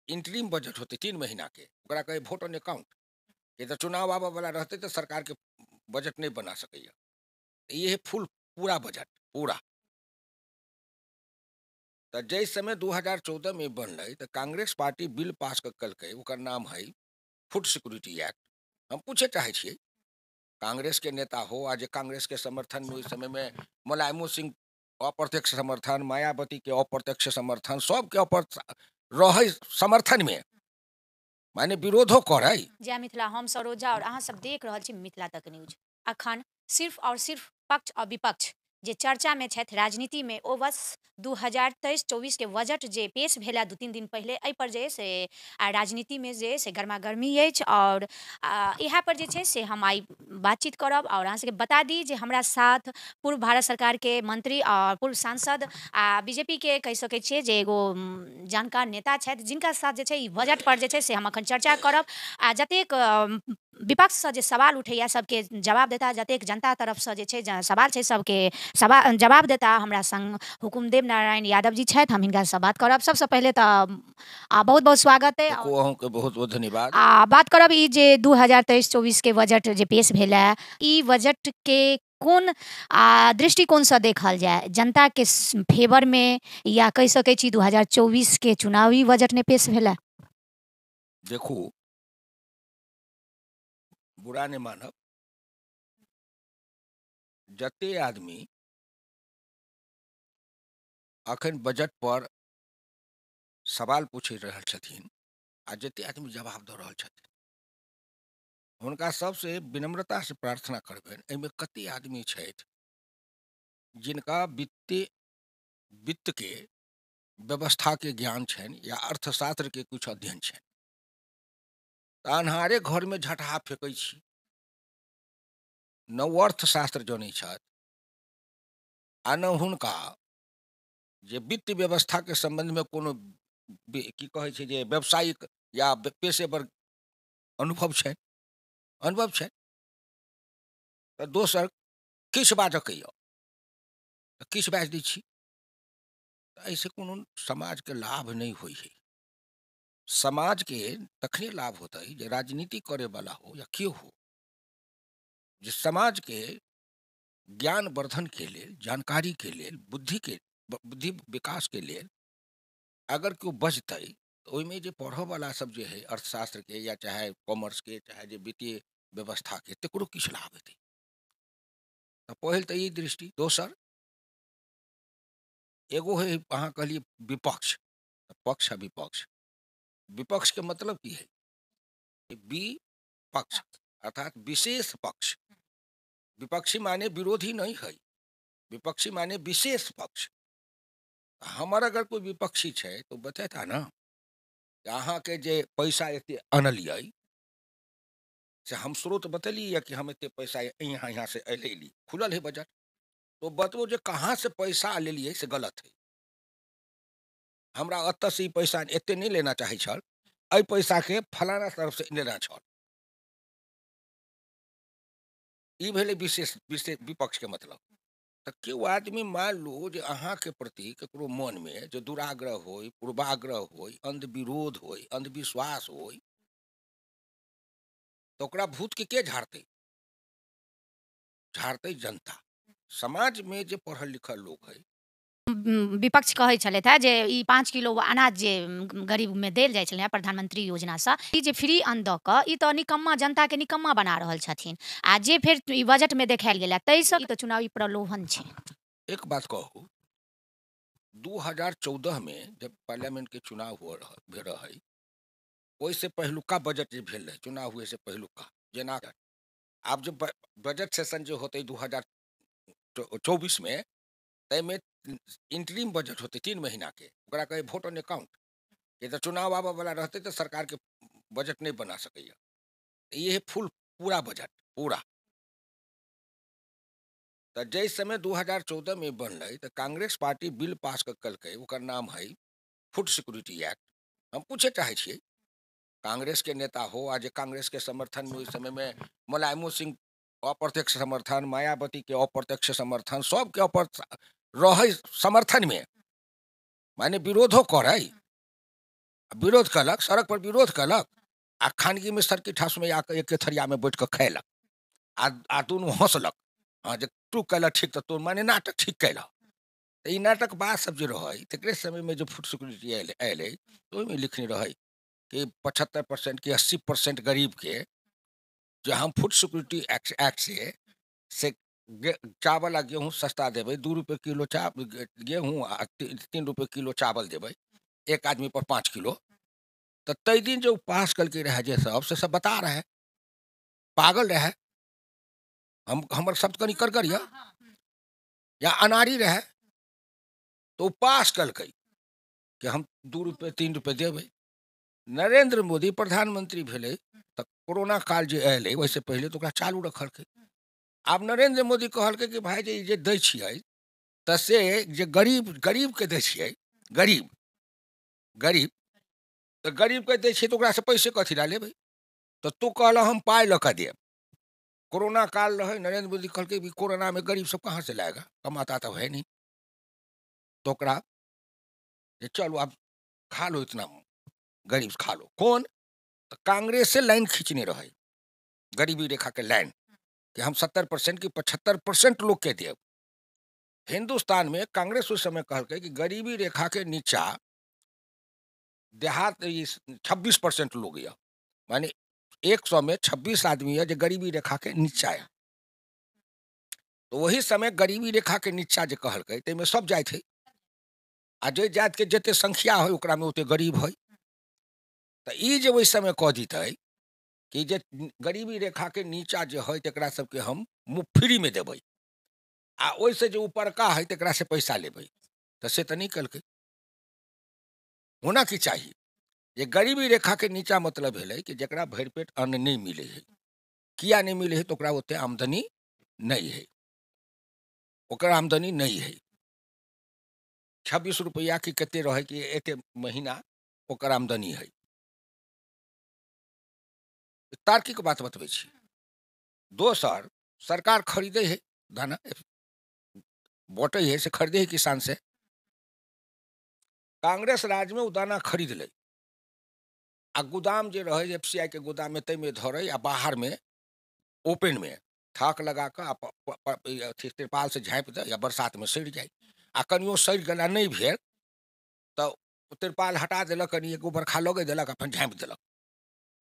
Interim budget होतै 3 महीनाके, ओकरा कहै वोट ऑन अकाउंट। कि तऽ चुनाव आबऽ वाला रहतै तऽ सरकारके बजट नहि बना सकैए। ई है फुल पूरा बजट पूरा। तऽ जाहि समय 2014 में बनलै तऽ कांग्रेस पार्टी बिल पास कऽ केलकै, ओकर नाम है फूड सिक्योरिटी एक्ट। हम पूछे चाहै छियै, कांग्रेस के नेता हो आ जे कांग्रेस के समर्थन में ओहि समय में मुलायमो सिंह अप्रत्यक्ष समर्थन, मायावती के अप्रत्यक्ष समर्थन, सबके अप्रत्यक्ष रहै समर्थन में, माने विरोधो करै। जय मिथिला, हम सरोजा और अहाँ सब देख रहल छी मिथिला तक न्यूज। अखन सिर्फ और सिर्फ पक्ष और विपक्ष जे चर्चा में छथि राजनीति में, ओ बस 2023-24 के बजट जे पेश भेला 2-3 दिन पहिले, एहि पर जे से राजनीति में जे से गर्मा गर्मी अछि। और इएह पर जे छै से हम आइ बातचीत करब। और अहाँ सबके बता दी जे हमरा साथ पूर्व भारत सरकार के मंत्री और पूर्व सांसद आ बीजेपी के कहि सकै छियै जे एगो जानकार नेता छथि, जिनका साथ जे छै ई बजट पर जे छै से हम अखन चर्चा करब। आ जतेक विपक्षसँ जे सवाल उठैया सबके जवाब देता, जतेक जनता तरफसँ जे छै सवाल छै सबके सवाल जवाब देता। हमरा संग हुकुमदेव नारायण यादव जी छथि, हम हिनकासँ बात करब। सबसँ पहिले तऽ बहुत बहुत स्वागत है। देखू, अहूँके बहुत बहुत धन्यवाद। आ बात करब ई जे 2023-24 के बजट जे पेश भेल है, ई बजट के कोन दृष्टिकोणसँ देखल जाय, जनता के फेवर में या कहि सकै छी 2024 के चुनावी बजट ने पेश भेल है? देखू, बुरा नहि मानब, जते आदमी अखन बजट पर सवाल पूछि रहल छथिन आ जते आदमी जवाब दऽ रहल छथिन, हुनका सबसे विनम्रता से प्रार्थना करबनि, एहिमे कते आदमी छथि जिनका वित्त के व्यवस्था के ज्ञान छनि या अर्थशास्त्र के कुछ अध्ययन छनि। तऽ अन्हारे घरमे झटहा फेकै छी। न ओ अर्थशास्त्र जनै छथि आ न हुनका जे वित्त व्यवस्था के संबंध में कोनो की कहै छै जे व्यावसायिक या पेशेवर अनुभव छनि, अनुभव छनि। तऽ दोसर किछु बाजऽके यऽ तऽ किछु बाजि दै छी, तऽ एहिसँ कोनो समाजके लाभ नहि होइ है। समाजके तखने लाभ होतै जे राजनीति करे वाला हो या केओ हो, जे समाजके ज्ञान वर्धन के लेल, जानकारी के लेल, बुद्धि विकास के लेल अगर केओ बजतै तऽ ओहिमे जे पढ़ऽवला सब जे है अर्थशास्त्र के या चाहे कॉमर्स के, चाहे जे वित्तीय व्यवस्था के, तकरो किछु लाभ हेतै। तऽ पहिल तऽ ई दृष्टि। दोसर एगो है, अहाँ कहलियै विपक्ष, पक्ष आ विपक्ष। विपक्ष के मतलब की है? विपक्ष अर्थात विशेष पक्ष। विपक्षी माने विरोधी नहीं है, विपक्षी माने विशेष पक्ष। हमर अगर कोई विपक्षी छै तो बतेता ना कि अहाँके जे पैसा एते अनलियै से हम स्रोत बतेलियै कि हम एते पैसा यहाँ यहाँ से लेली, खुलल है बजट, तो बतबो जे कहाँ से पैसा लेलियै से गलत है। हमरा एतऽ से ई पैसा एते नहि लेना चाहै छल, एहि पैसाके फलाना तरफ से लेना छल। ई भेलै विशेष विशेष विपक्ष के मतलब। तऽ केओ आदमी मान लू जे अहाँके प्रति ककरो मनमे जे दुराग्रह होय, पूर्वाग्रह होय, अंधविरोध होय, अंधविश्वास होय, तऽ ओकरा भूतके के झाड़तै? झाड़तै जनता। समाजमे जे पढ़ल लिखल लोक है। विपक्ष कहै छलथि हेँ जे ई 5 किलो अनाज जे गरीबमे देल जाइ छलै हेँ प्रधानमंत्री योजनासँ, ई जे फ्री अन्न दऽ कऽ ई तऽ निकम्मा जनताके निकम्मा बना रहल छथिन। आ जे फेर ई बजटमे देखायल गेल ताहिसँ ई तऽ चुनावी प्रलोभन छै। एक बात कहू, 2014 में जब पार्लियामेंट के चुनाव हुआ भेल रहै, ओहिसँ पहिलुका बजट जे भेल रहै, चुनाव हुए से पहिलुका, जेना आब जे बजट सेशन जे होतै 2024 में, ताहिमे इंटरिम बजट होतै 3 महीनाके, ओकरा कहै वोट ऑन अकाउंट। कि तऽ चुनाव आबऽ वाला रहतै तऽ सरकारके बजट नहि बना सकैए। ई है फुल पूरा बजट पूरा। तऽ जाहि समय 2014 में बनलै तऽ कांग्रेस पार्टी बिल पास कऽ केलकै, ओकर नाम है फूड सिक्योरिटी एक्ट। हम पूछे चाहै छियै, कांग्रेस के नेता हो आ जे कांग्रेस के समर्थन में ओहि समय में मुलायमो सिंह अप्रत्यक्ष समर्थन, मायावती के अप्रत्यक्ष समर्थन, सबके अप्रत्यक्ष रहै समर्थन में, माने विरोधो करै। विरोध कयलक, सड़क पर विरोध कयलक आ खानगीमे सर्किट हाउसमे आके एके थरियामे बैठ कऽ खयलक आ दुनू हँसलक। हँ, जे तू कयलक ठीक तऽ तू माने नाटक ठीक कयलह। तऽ ई नाटक बात सब जे रहै तकरे समयमे जे फूड सिक्योरिटी अयलै तऽ ओहिमे लिखने रहै कि 75% कि 80% गरीबके जे हम फूड सिक्योरिटी एक्ट से चावल आ गेहूँ सस्ता देबै, 2 रुपये किलो गेहूँ आ 3 रुपये किलो चावल देबै, एक आदमी पर 5 किलो। तऽ ताहि दिन जे ओ पास कलकै रहए जे सब से सब बता रहै, पागल रहै, हमर शब्द कनि कड़गर यऽ, या अनाड़ी रहै, तऽ ओ पास कलकै कि हम 2 रुपये 3 रुपये देबै। नरेंद्र मोदी प्रधानमंत्री भेलै तऽ कोरोना काल जे अयलै ओहिसँ पहिले तऽ ओकरा चालू रखलकै। आब नरेंद्र मोदी कहलकै कि भाय जे ई जे दै छियै तऽ से जे गरीबके दै छियै, गरीब गरीब तऽ गरीबके दै छियै तऽ ओकरासँ पैसे कथी लए लेबै? तऽ तू कहलह हम पाइ लऽ कऽ देब। कोरोना काल रहै, नरेंद्र मोदी कहलकै कि कोरोनामे गरीब सब कहाँ से लाएगा, कमाता तो है नहीं। तो ओकरा जे चलो आब खा लो, इतना गरीब खा लो। कौन? तऽ कांग्रेस से लाइन खींचने रहै, गरीबी रेखा के लाइन, कि हम 70% कि 75% लोग के देब। हिंदुस्तान में कांग्रेस उस समय कहलकै कि गरीबी रेखा के नीचा देहात 26% लोग यऽ, माने 100 में 26 आदमी यऽ जे गरीबी रेखा के नीचा यऽ। तो वही समय गरीबी रेखा के नीचा जे कहलकै ताहिमे सब जाति है, आ जे जातिके जते संख्या है ओकरामे ओते गरीब है। तऽ ई जे ओहि समय कऽ दितै कि जे गरीबी रेखा के नीचा जे है तकरा सबके हम फ्रीमे देबै, आ ओहिसँ जे ऊपरका है तकरा से पैसा लेबै, तऽ से तऽ नहि केलकै। होना की चाही जे गरीबी रेखा के नीचा मतलब भेलै कि जकरा भरि पेट अन्न नहि मिलै है। किया नहि मिलै है? तऽ ओकरा ओते आमदनी नहि है, ओकर आमदनी नहि है। 26 रुपैआ कि कते रहै कि एते महीना ओकर आमदनी है। तार्किक बात बतबै छी। दोसर, सरकार खरीदै है दाना, बँटै है से खरीदै है किसान से। कांग्रेस राजमे ओ दाना खरीद लै आ गोदाम जे रहै FCI के गोदाममे ताहिमे धरै आ बाहरमे ओपनमे थाक लगा कऽ आ अथी तिरपाल से झाँपि दै या बरसातमे सड़ि जाइ। आ कनियो सड़ि गेला नहि भेल तऽ तिरपाल हटा देलक, कनि एगो बरखा लगै देलक आ फेर झाँपि देलक।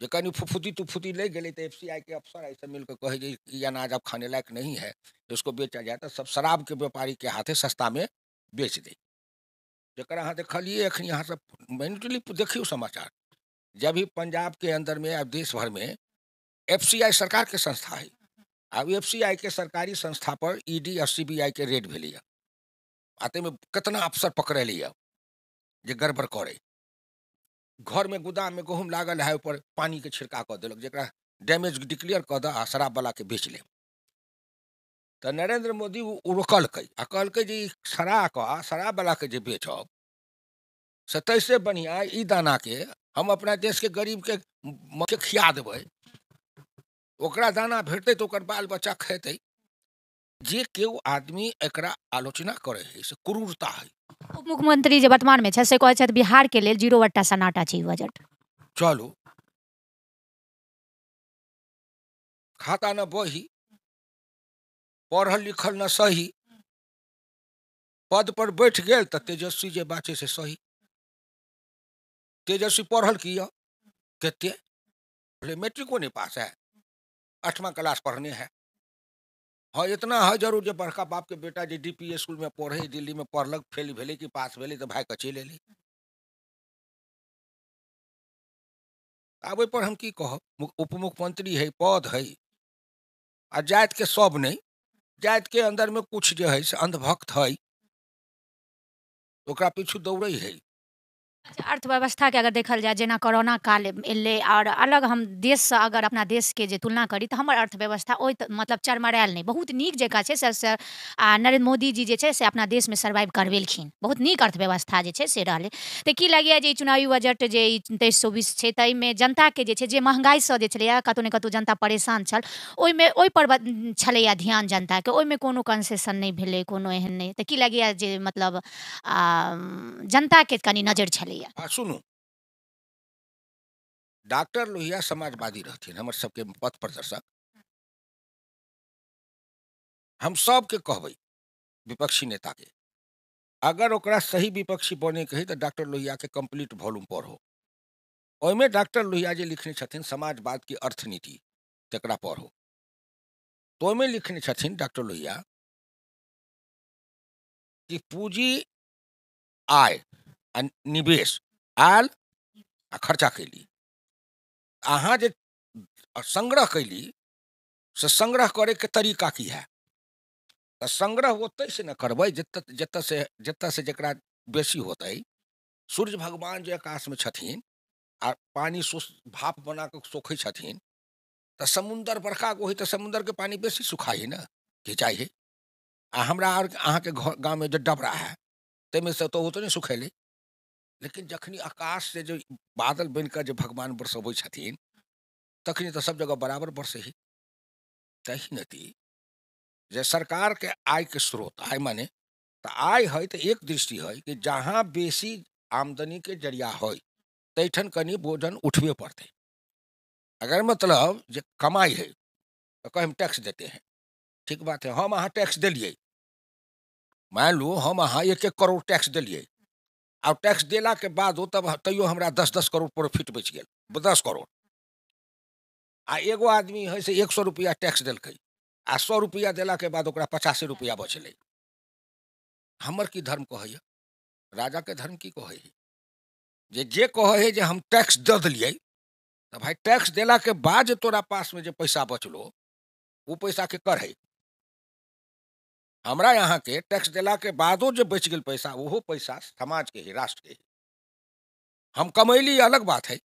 जे कनि फुफुती तुफुती लागि गेलै तऽ FCI के अफसर ऐसे मिलकर कहै जे ई अनाज अब खाने लायक नहीं है, इसको बेचा जाए, तऽ सब शराबके व्यापारीके हाथे सस्तामे बेच दै। जकर अहाँ देखलियै एखन अहाँ सब मेंटली देखियौ समाचार, जब भी पंजाब के अंदर में अब देश भर में FCI सरकार के संस्था है, आब FCI के सरकारी संस्था पर ED और CBI के रेड भेलैए, आ ताहिमे केतना अफसर पकड़ेलैए जे गड़बड़ करै। घरमे गोदाममे गहूँम लागल है, ऊपर पानीके छिड़का कऽ देलक, जकरा डैमेज डिक्लेयर कऽ दऽ आ शराबवलाके बेच ले। तऽ नरेंद्र मोदी ओ रोकलकै आ कहलकै जे ई सड़ा कऽ आ शराबवलाके जे बेचब से ताहिसँ बढ़िआँ ई दानाके हम अपना देशके गरीबके के खिया देबै, ओकरा दाना भेटतै तऽ ओकर बाल बच्चा खेतै। जे केओ आदमी एकरा आलोचना करै है से क्रूरता है। उप मुख्यमंत्री जे वर्तमानमे छै से कहै छथि बिहारके लेल 0 सन्नाटा छै ई बजट। चलू, खाता न बही, पढ़ल लिखल न सही, पद पर बैठ गेल तऽ तेजस्वी जे बात छै से सही। तेजस्वी पढ़ल की यऽ? कते मैट्रिको नहीं पास है, 8वां क्लास पढ़ने है। हाँ, इतना है जरूर जे बड़का बाप के बेटा जे DP school में पढ़े, दिल्ली में पढ़लक, फेल भेलै कि पास भेलै तऽ भाई के चलि एलै। आब ओहिपर हम की कहब? उप मुख्यमंत्री है, पद है, आ जातिके सब नहि, जातिके अंदरमे कुछ जे है से अंधभक्त है, ओकरा पीछू दौड़ै है। अच्छा, अर्थव्यवस्थाके अगर देखल जाय, जेना कोरोना काल एलै आओर अलग हम देशसँ अगर अपना देशके जे तुलना करी तऽ हमर अर्थव्यवस्था ओहि मतलब चरमरायल नहि, बहुत नीक जकाँ छै से। आ नरेंद्र मोदी जी जे छै से अपना देशमे सर्वाइव करबेलखिन, बहुत नीक अर्थव्यवस्था जे छै से रहलै। तऽ की लगैए जे ई चुनावी बजट जे ई 23-24 छै ताहिमे जनताके जे छै जे महंगाईसँ जे छलैए कतहु ने कतहु जनता परेशान छल, ओहिमे ओहिपर छलैए ध्यान जनताके, ओहिमे कोनो कन्सेशन नहि भेलै, कोनो एहन नहि। तऽ की लगैए जे मतलब जनताके कनि नजरि छलैए? आ सुनू, डॉक्टर लोहिया समाजवादी रहथिन, हमर सबके पथ प्रदर्शक। हम सबके कहबै विपक्षी नेता के, अगर ओकरा सही विपक्षी बने के है तो डॉक्टर लोहिया के कंप्लीट वॉल्यूम पढ़ो। ओहिमे डॉक्टर लोहिया जे लिखने छथिन समाजवाद की अर्थनीति, तकरा पढ़ो। तो ओहिमे लिखने छथिन डॉक्टर लोहिया कि पूंजी आय आ निवेश आयल आ खर्चा कैली, अहाँ जे संग्रह कैली से संग्रह करे के तरीका की है। तो संग्रह ओतै से न करबै जतऽ से जकरा बेसी होतै। सूर्य भगवान जे आकाश में छथिन आ पानी भाप बना कऽ सोखै छथिन, तऽ समुन्दर बड़का गो है तऽ समुन्दर के पानी बेसी सुखाइ है न, घिचाइ है। आ हमरा आर अहाँके घर गाँवमे जे डबरा है ताहिमे से तऽ ओ तऽ नहि सुखेलै। लेकिन जखनी आकाश से जे बादल बनि कऽ जे भगवान बरसबै छथिन तखनी तऽ सब जगह बराबर बरसै है। तही नती जे सरकार के आय के स्रोत, आय माने तऽ आय है तऽ एक दृष्टि है कि जहाँ बेसी आमदनी के जरिया है तैठन कनि बोझन उठबे पड़तै। अगर मतलब जे कमाई है तो कह हम टैक्स देते हैं, ठीक बात है, हम अहाँ टैक्स देलियै, मान लू हम अहाँ 1-1 करोड़ टैक्स देलियै, आ टैक्स देला के बाद तब तैयो हमरा 10-10 करोड़ प्रॉफिट बचि गेल, 10 करोड़। आ एगो आदमी है से 100 रुपया टैक्स देलकै आ 100 रुपया देला के बाद ओकरा 85 रुपया बचलै। हमर की धर्म कहैया? राजा के धर्म की कहै है? जे कहै है जे हम टैक्स दऽ देलियै, तऽ भाई टैक्स देला के बाद जे तोरा पास में जे पैसा बचलो वो पैसा के कर है। हमरा यहाँ के टैक्स देला के बादो जे बचि गेल पैसा, ओहो पैसा समाज के है, राष्ट्र के है। हम कमैली अलग बात है,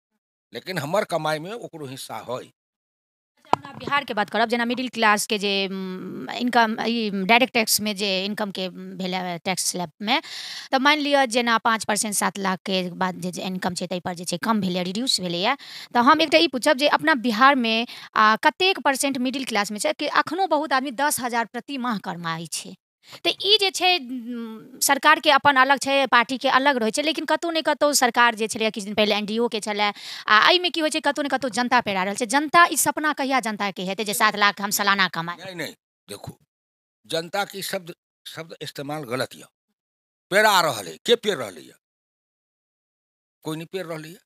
लेकिन हमर कमाई में ओकरो हिस्सा है। हमरा बिहार के बात करब, जेना मिडिल क्लास के जे इनकम ई डायरेक्ट टैक्स में जे इनकम के भेलै टैक्स स्लैब में, तऽ मानि लिअ जेना 5% 7 लाख के बाद जे इनकम छै ताहि पर जे छै कम भेलै, रिड्यूस भेलैए। तऽ हम एकटा ई पूछब जे अपना बिहारमे कतेक परसेंट मिडिल क्लासमे छै कि अखनो बहुत आदमी 10,000 प्रति माह कमाइ छै। तऽ ई जे छै सरकारके अपन अलग छै, पार्टीके अलग रहै छै, लेकिन कतहु ने कतहु सरकार जे छलै किछु दिन पहिले NDO के छलै, आ एहिमे की होइ छै कतहु ने कतहु जनता पेरा रहल छै। जनता ई सपना कहिया जनताके हेतै जे 7 लाख हम सालाना कमाइ? नहीं नहीं, देखो जनता की शब्द शब्द इस्तेमाल गलत यऽ। पेरा रहल है, के पेर रहल यऽ? कोई नहीं पेर रहल यऽ।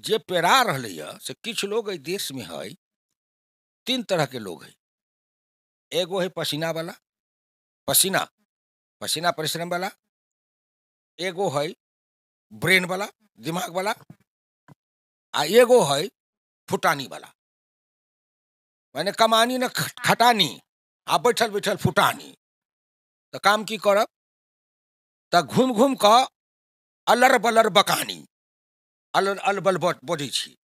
जे पेरा रहल यऽ से किछु लोग एहि देश में है, 3 तरह के लोग है। एगो है पसीना वाला, पसीना पसीना परिश्रम वाला, एगो है ब्रेन वाला, दिमाग वाला, आ एगो है फुटानी वाला, माने कमानी न खटानी, आ बैठल बैठल फुटानी। तो काम की करब तो घूम घूम कऽ अलर बलर बकानी, अलर अलबल बजै छी।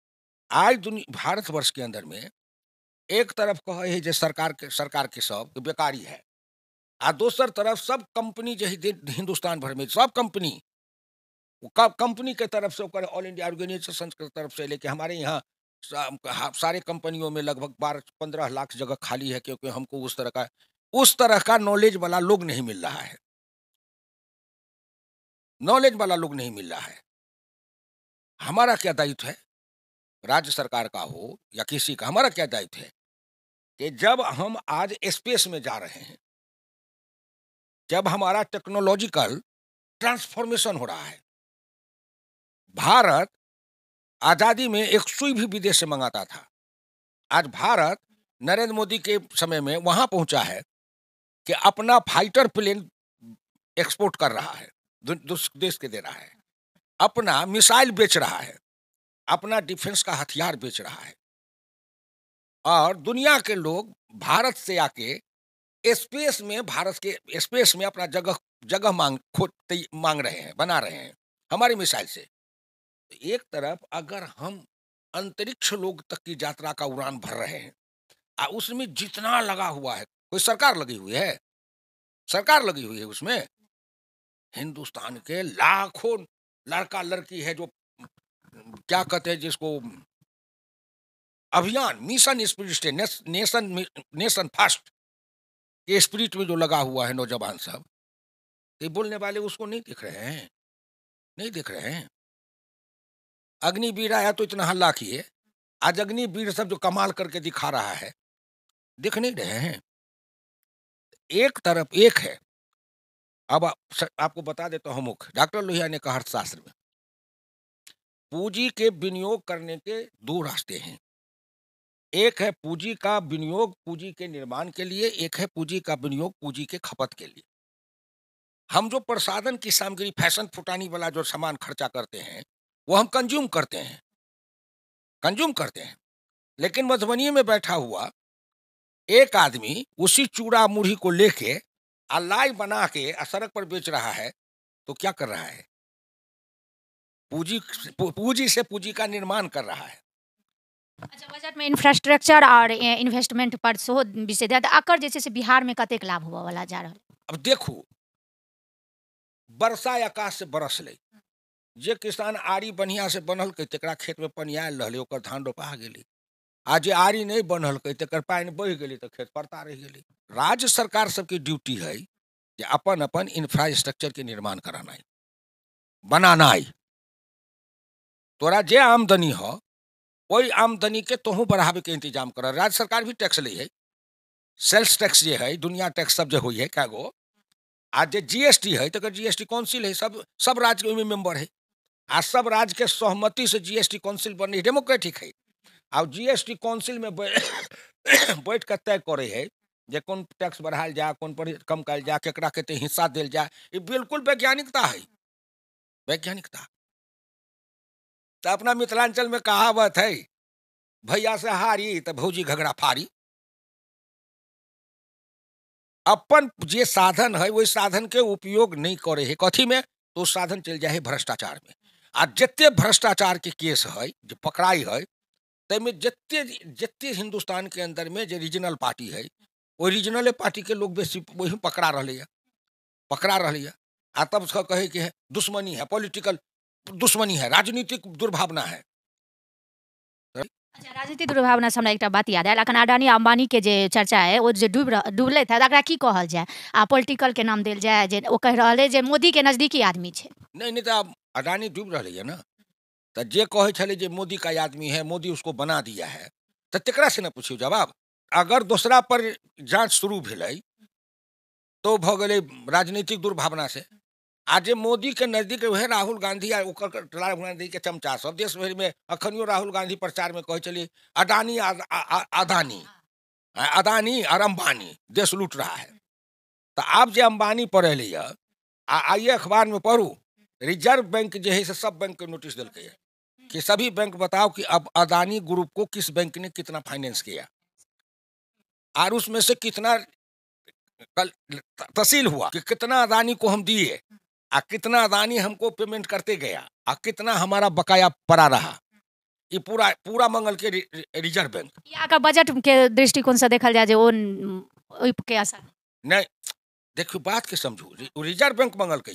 आज दुनिया भारतवर्ष के अंदर में एक तरफ कहै है जे सरकार के सब बेकारी है, आ दोसर तरफ सब कंपनी जे है हिंदुस्तान भर में सब कंपनी कंपनी के तरफ से ओकर ऑल इंडिया ऑर्गेनाइजेशन के तरफ से लेके हमारे यहाँ सारे कंपनियों में लगभग 12-15 लाख जगह खाली है, क्योंकि हमको उस तरह का नॉलेज वाला लोग नहीं मिल रहा है, नॉलेज वाला लोग नहीं मिल रहा है। हमारा क्या दायित्व है, राज्य सरकार का हो या किसी का, हमारा क्या दायित्व है कि जब हम आज स्पेस में जा रहे हैं, जब हमारा टेक्नोलॉजिकल ट्रांसफॉर्मेशन हो रहा है, भारत आज़ादी में एक सुई भी विदेश से मंगाता था, आज भारत नरेंद्र मोदी के समय में वहां पहुंचा है कि अपना फाइटर प्लेन एक्सपोर्ट कर रहा है, देश के दे रहा है, अपना मिसाइल बेच रहा है, अपना डिफेंस का हथियार बेच रहा है, और दुनिया के लोग भारत से आके स्पेस में, भारत के स्पेस में अपना जगह जगह मांग रहे हैं, बना रहे हैं हमारी मिसाइल से। एक तरफ अगर हम अंतरिक्ष लोग तक की यात्रा का उड़ान भर रहे हैं, आ उसमें जितना लगा हुआ है, कोई सरकार लगी हुई है, सरकार लगी हुई है उसमें, हिंदुस्तान के लाखों लड़का लड़की है जो क्या कहते हैं जिसको अभियान, mission spirit, nation nation first के स्पिरिट में जो लगा हुआ है नौजवान सब, ये बोलने वाले उसको नहीं दिख रहे हैं, नहीं दिख रहे हैं। अग्निवीर आया तो इतना हल्ला किए, आज अग्निवीर सब जो कमाल करके दिखा रहा है, दिख नहीं रहे हैं। एक तरफ एक है। अब आपको बता देता हूं मुख्य, डॉक्टर लोहिया ने कहा अर्थशास्त्र में पूंजी के विनियोग करने के दो रास्ते हैं। एक है पूंजी का विनियोग पूंजी के निर्माण के लिए, एक है पूंजी का विनियोग पूंजी के खपत के लिए। हम जो प्रसाधन की सामग्री, फैशन फुटानी वाला जो सामान खर्चा करते हैं, वो हम कंज्यूम करते हैं, कंज्यूम करते हैं। लेकिन मधुबनी में बैठा हुआ एक आदमी उसी चूड़ा मुढ़ी को लेके अलाई बना के सड़क पर बेच रहा है, तो क्या कर रहा है? पूंजी, पूंजी से पूंजी का निर्माण कर रहा है। अच्छा, बजट में इंफ्रास्ट्रक्चर और इन्वेस्टमेंट पर सेहो विषय दिया, तऽ एकर जे छै से बिहार में कतेक लाभ होबऽ वाला जा रहल? अब देखू, वर्षा आकाश से बरसलै, जे किसान आरी बढ़िया से बनलकै तकरा खेत में पानि आयल रहलै, ओकर धान रोपा गेलै। आ जे आरी नहि बनलकै तकर पानि बहि गेलै तऽ खेत पड़ता रहि गेलै। राज्य सरकार सबके ड्यूटी है जे अपन अपन इंफ्रास्ट्रक्चर के निर्माण करानाइ, बनानाइ। तोरा जे आमदनी हो ओहि आमदनी के तोहू बढ़ावे के इंतजाम कर। राज्य सरकार भी टैक्स लै है, सेल्स टैक्स जे है, दुनिया टैक्स सब जे होइ है कएगो। आ जे जीएसटी है तकर जीएसटी काउंसिल है, सब सब राज्य के ओहिमे मेंबर है, आ सब राज्य के सहमति से जीएसटी काउंसिल बनी, डेमोक्रेटिक है। आ जीएसटी काउंसिल में बैठ के तय करे है जे कोन टैक्स बढ़ायल जाए, कोन पर कम कयल जाए, केकरा कते हिस्सा देल जाए। ई बिल्कुल वैज्ञानिकता है, वैज्ञानिकता। तो अपना मिथिलांचल में कहावत है, भैया से हारी तो भौजी घगरा फारी। अपन जे साधन है वही साधन के उपयोग नहीं करे है कथी में, तो साधन चल जाए है भ्रष्टाचार में। आ जते भ्रष्टाचार के केस है जो पकड़ाई है, ताहिमे जते जते हिंदुस्तान के अंदर में जे रीजनल पार्टी है, ओहि रीजनले पार्टी के लोग बेसी वही पकड़ा रहलै है, पकड़ा रहलै है। आ तब उसका कहे के है दुश्मनी है, पॉलिटिकल दुश्मनी है, राजनीतिक दुर्भावना है। अच्छा, राजनीतिक दुर्भावना से हमरा एकटा बात याद आयल। अखन अडानी अंबानी के जे चर्चा है, ओ जे डूबलथि है, एकरा की कहल जाए? आ पॉलिटिकल के नाम देल जाए, जे ओ कहि रहल है जे मोदी के नजदीकी आदमी छै। नहीं नहीं, तो अब अडानी डूब रहलै है ना, तो जे कहै छलै जे मोदी का आदमी है, मोदी उसको बना दिया है, तो तकरा से ना पूछियो जवाब। अगर दोसरा पर जांच शुरू भेलै तो भऽ गेलै राजनीतिक दुर्भावना से। आ जे मोदी के नजदीक वएह राहुल गांधी आ ओकर राहुल गांधी के चमचा सब देश भरि में अखनियो राहुल गांधी प्रचार में कहै छलै अडानी अदानी, अदानी और अंबानी देश लूट रहा है। तो आब जे अंबानी पर एलै है, आ आइए अखबार में पढ़ू, रिजर्व बैंक जे है से सब बैंक के नोटिस देलकै है कि सभी बैंक बताओ कि अब अदानी ग्रुप को किस बैंक ने कितना फाइनेंस किया और उसमें से कितना तहसील हुआ, कि कितना अदानी को हम दिए आ कितना अदानी हमको पेमेंट करते गया आ कितना हमारा बकाया पड़ा रहा। ये पूरा पूरा मंगल के रिजर्व बैंक। यहाँ बजट के दृष्टिकोण से देखल जाए जे ओ ओहि के असर नहीं। देखियो बात के समझू, रिजर्व बैंक मंगल के,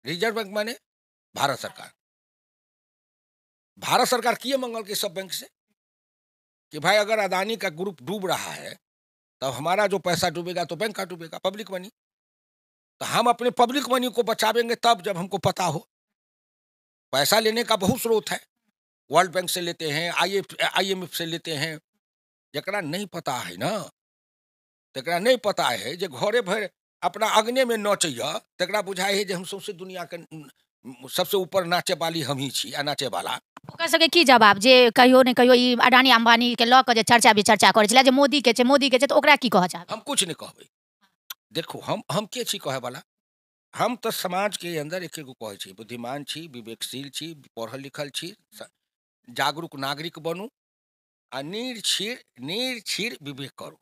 रिजर्व बैंक माने भारत सरकार। भारत सरकार किए मंगल के सब बैंक से कि भाई अगर अदानी का ग्रुप डूब रहा है तब हमारा जो पैसा डूबेगा तो बैंक का डूबेगा, पब्लिक मनी। तो हम अपने पब्लिक मनी को बचावेंगे तब जब हमको पता हो। पैसा लेने का बहुत स्रोत है, वर्ल्ड बैंक से लेते हैं, आईएमएफ से लेते हैं। जकरा नहीं पता है ना, तकरा नहीं पता है जे घरे भर अपना अग्ने में नचैया, तकरा बुझाइ है जे हम सबसे दुनिया के सबसे ऊपर नाचे वाली हम ही छी आ नाचे वाला। ओकर सबके की जवाब जे कहियो ने कहियो ई अडानी अंबानी के लऽ के जे चर्चा विचर्चा करै छलै जे मोदी के छै, मोदी के छै, तऽ ओकरा की कहऽ चाहबै? हम कुछ नहीं कहबै। देखो हम के छी कहै वाला, हम तऽ समाज के अंदर एक एगो कहै छी, बुद्धिमान छी, विवेकशील छी, पढ़ल लिखल छी, जागरूक नागरिक बनू आ नीर क्षीर नीर क्षीर विवेक करू।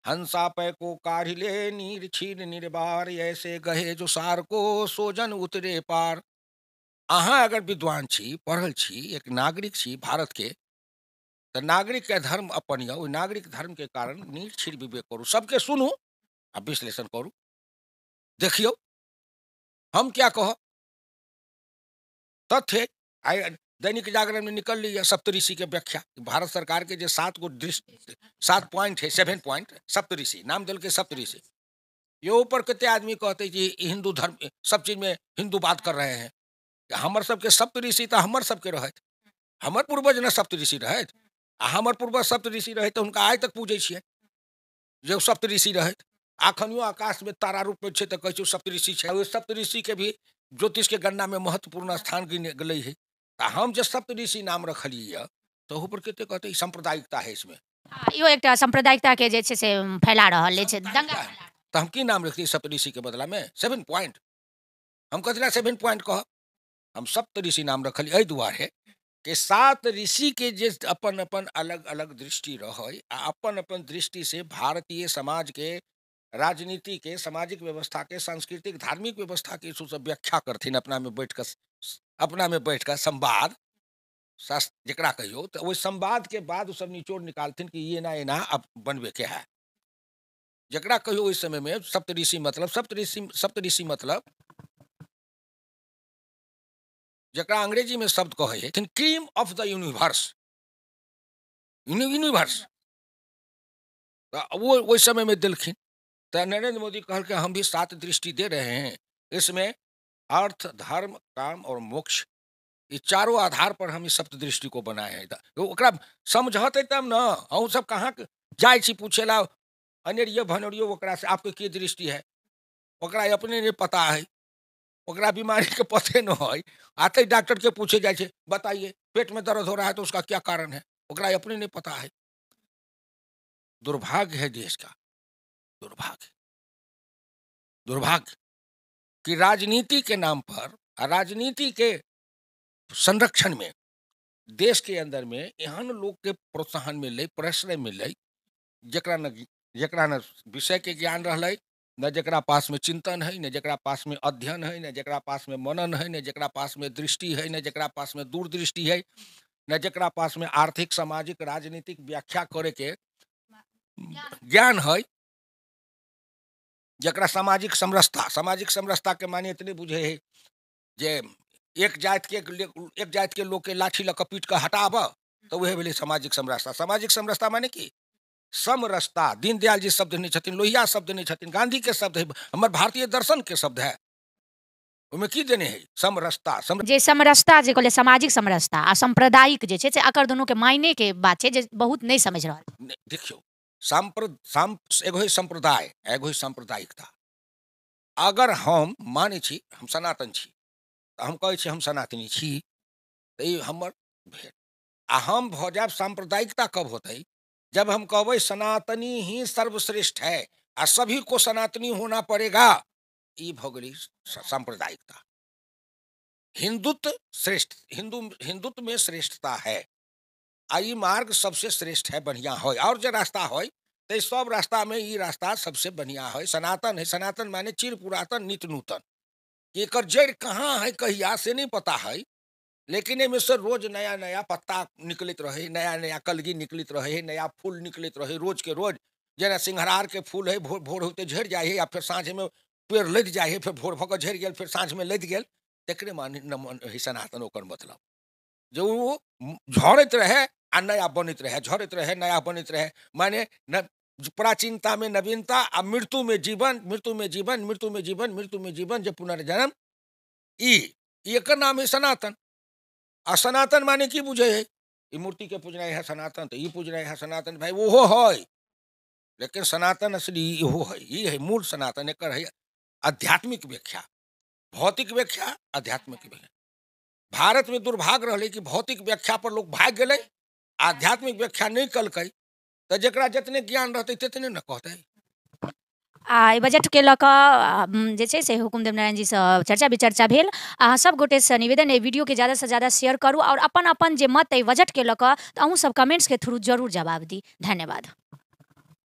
हंसा पै को काढ़ ले नीर क्षीर निर्बार, ऐसे गहे जो सार को सोजन उतरे पार। अहाँ अगर विद्वान छी, पढ़ल छी, एक नागरिक छी भारत के, तऽ नागरिक के धर्म अपन यऽ, ओहि नागरिक धर्म के कारण नीर क्षीर विवेक करू, सबके सुनू आ विश्लेषण करू। देखियौ हम क्या कहब, तथ्य आइ दैनिक जागरण में निकल ली है सप्तऋषि के व्याख्या। भारत सरकार के जे 7 गो दृष्टि, 7 पॉइंट है, 7 पॉइंट सप्तऋषि नाम दिल सप्तऋषि। ये ऊपर कते आदमी कहते कि हिंदू धर्म सब चीज में हिंदू बात कर रहे हैं। हमर सबके सप्तऋषि तो हमर सबके रहत, हमर पूर्वज ने सप्तऋषि रहथि, आ हमर पूर्वज सप्तऋषि रहथि तऽ हुनका आइ तक पूजै छियै जे ओ सप्तऋषि रहथि। अखनियो आकाशमे तारा रूपमे छै तऽ कहै छै ओ सप्तऋषि छै। ओहि सप्तऋषिके भी ज्योतिषके गणनामे महत्वपूर्ण स्थान गेलै है। आ हम जे सप्तऋषि नाम रखलियै यऽ तऽ ओहू पर कते कहतै सांप्रदायिकता है इसमें। इहो एकटा सांप्रदायिकताके जे छै से फैला रहल अछि, दंगा। तऽ हम की नाम रखतियै सप्तऋषिके बदलामे? 7 पॉइंट। हम कथी लए 7 पॉइंट कहब? हम सप्तऋषि नाम रखलियै एहि दुआरे कि 7 ऋषि के जे अपन अपन अलग अलग दृष्टि रहै आ अपन अपन दृष्टि से भारतीय समाज के राजनीति के, सामाजिक व्यवस्था के, सांस्कृतिक धार्मिक व्यवस्था के सब व्याख्या करथिन अपना में बैठ कऽ, अपना में बैठ कऽ संवाद जकरा कहियौ, तऽ ओहि संवाद के बाद ओ सब निचोड़ निकालथिन कि एना एना अब बनबे के है। जकरा कहियौ ओहि समय में सप्तऋषि मतलब सप्तऋषि, सप्तऋषि मतलब जकरा अंग्रेजी में शब्द कहै है cream of the universe, universe. तऽ वो ओहि समय में देलखिन। तऽ नरेंद्र मोदी कहलकै हम भी 7 दृष्टि दे रहे हैं, इसमें अर्थ, धर्म, काम और मोक्ष, ये चारों आधार पर हम इस सप्त दृष्टि को बनाए हैं। ओकरा समझते तब न। अहूँ सब कहाँ जाइ छी पूछे ला अनेरियो भनोरियो ओकरा से आपके की दृष्टि है, ओकरा अपने नहीं पता है, ओकरा बीमारी के पते न है। आते डॉक्टर के पूछे जाइ छै, बताइए पेट में दर्द हो रहा है तो उसका क्या कारण है, ओकरा अपने नहीं पता है। दुर्भाग्य है देश का, दुर्भाग्य, दुर्भाग्य कि राजनीति के नाम पर, राजनीति के संरक्षण में देश के अंदर में एहन लोग के प्रोत्साहन मिले, प्रश्रय मिले, जकरा न विषय के ज्ञान रहलै, न जकरा पास में चिंतन है, न जकरा पास में अध्ययन है, न जकरा पास में मनन है, न जकरा पास में दृष्टि है, न जकरा पास में दूरदृष्टि है, न जकरा पास में आर्थिक, सामाजिक, राजनीतिक व्याख्या करे के ज्ञान है, जकरा सामाजिक समरसता, सामाजिक समरसता के माने इतने बुझे है जे एक जाति के लोग के लाठी लऽ कऽ पीट कऽ हटाब तऽ वएह भेलै सामाजिक समरसता। सामाजिक समरसता माने की समरसता। दीनदयाल जी शब्द नहीं छथिन, लोहिया शब्द नहीं छथिन, गांधी के शब्द है, हमर भारतीय दर्शन के शब्द है, ओहिमे की देने है समरसता। जे समरसता जे कहलियै सामाजिक समरसता आ सांप्रदायिक जे छै से एकर दुनू के मायने के बात छै जे बहुत नहीं समझ रहल। देखियौ एगो है संप्रदाय, एगो है सांप्रदायिकता। अगर हम मानै छी हम सनातन छी तऽ हम कहै छी हम सनातनी छी तऽ ई हमर भेल। आ हम भऽ जायब सांप्रदायिकता कब होतै? जब हम कहबै सनातनी ही सर्वश्रेष्ठ है आ सभी को सनातनी होना पड़ेगा, ई भऽ गेलै सांप्रदायिकता। हिंदुत्व श्रेष्ठ, हिंदुत्व में श्रेष्ठता है आ ई मार्ग सबसे श्रेष्ठ है, बढ़िया है। और जे रास्ता है तो सब रास्ता में ई रास्ता सबसे बढ़िया है, सनातन है। सनातन माने चिर पुरातन नित नूतन, एकर जड़ कहाँ है कहिया से नहीं पता है, लेकिन एहिमे से रोज नया नया पत्ता निकलैत रहे, नया नया कलगी निकलैत रहे, नया फूल निकलैत रहे रोज के रोज। जेना सिंघरार के फूल है, भोर भोर होते झड़ि जाइ है या फेर साँझमे पेड़ लदि जाइ है, फेर भोर भऽ कऽ झड़ि गेल, फेर साँझमे लदि गेल, तकरे माने है सनातन। ओकर मतलब जे ओ झड़ैत रहे आ नया बनैत रहे, झड़ैत रहे नया बनैत रहे, माने प्राचीनता में नवीनता आ मृत्यु में जीवन, मृत्यु में जीवन, मृत्यु में जीवन, मृत्यु में जीवन, जे पुनर्जन्म, ई एकर नाम है सनातन। आ सनातन माने की बुझे है? ई मूर्ति के पूजनाइ है सनातन, तो ई पूजनाइ है सनातन। भाई ओहो है, लेकिन सनातन असली इहो है, ई है मूल सनातन। एकर है आध्यात्मिक व्याख्या, भौतिक व्याख्या, आध्यात्मिक व्याख्या। भारत में दुर्भाग्य रहलै कि भौतिक व्याख्या पर लोग भागि गेलै, आध्यात्मिक व्याख्या नहीं कलकै, तऽ जकरा जितने ज्ञान रहतै तितने ने कहतै। आ एहि बजटके लऽ कऽ जे छै से हुकुमदेव नारायण जीसँ चर्चा विचर्चा भेल। अहाँ सब गोटेसँ निवेदन अइ वीडियोके ज़्यादासँ ज़्यादा शेयर करू और अपन अपन जे मत अइ बजटके लऽ कऽ तऽ अहूँ सब कमेंट्सके थ्रू जरूर जवाब दी। धन्यवाद।